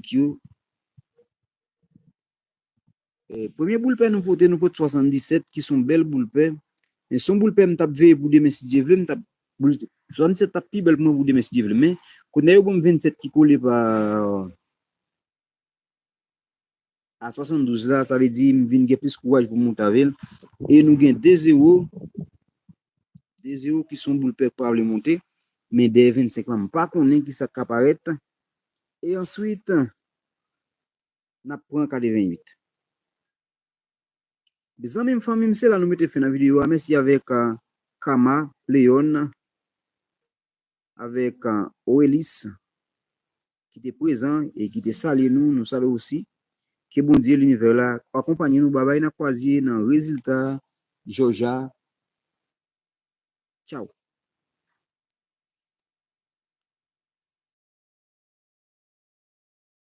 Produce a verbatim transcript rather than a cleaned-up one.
yo. Eh, premye boul pè nou pote, nou pote swasanndisèt, ki se yon bèl boul pè. Men se yon boul pè m t ap veye pou demen, si Dye vle, m t ap, boul, swasanndisèt t ap pi bèl pou mwen pou demen, si Dye vle. Men, kounye a yo ban m vennsèt ki kole pa, a swasanndouz la, sa vle di m vin gen plis kouraj pou m monte avè l. E nou gen de zewo, de zewo ki se yon boul pè k pa vle monte. Men dèyè vennsenk lan, m pa konnen ki sa k ka parèt. E answit, n ap pran katreventuit. Zanmi m, fanmi m, se la nou mete fen nan videyo a. Mèsi avèk, ah, Kama, Leon, avèk, ah, Oelis, ki te prezan e ki te salye nou. Nou salye w osi. Ke Bondye linivè la akonpanye nou. Babay, n ap kwaze nan rezilta Jòj a. Tchaw.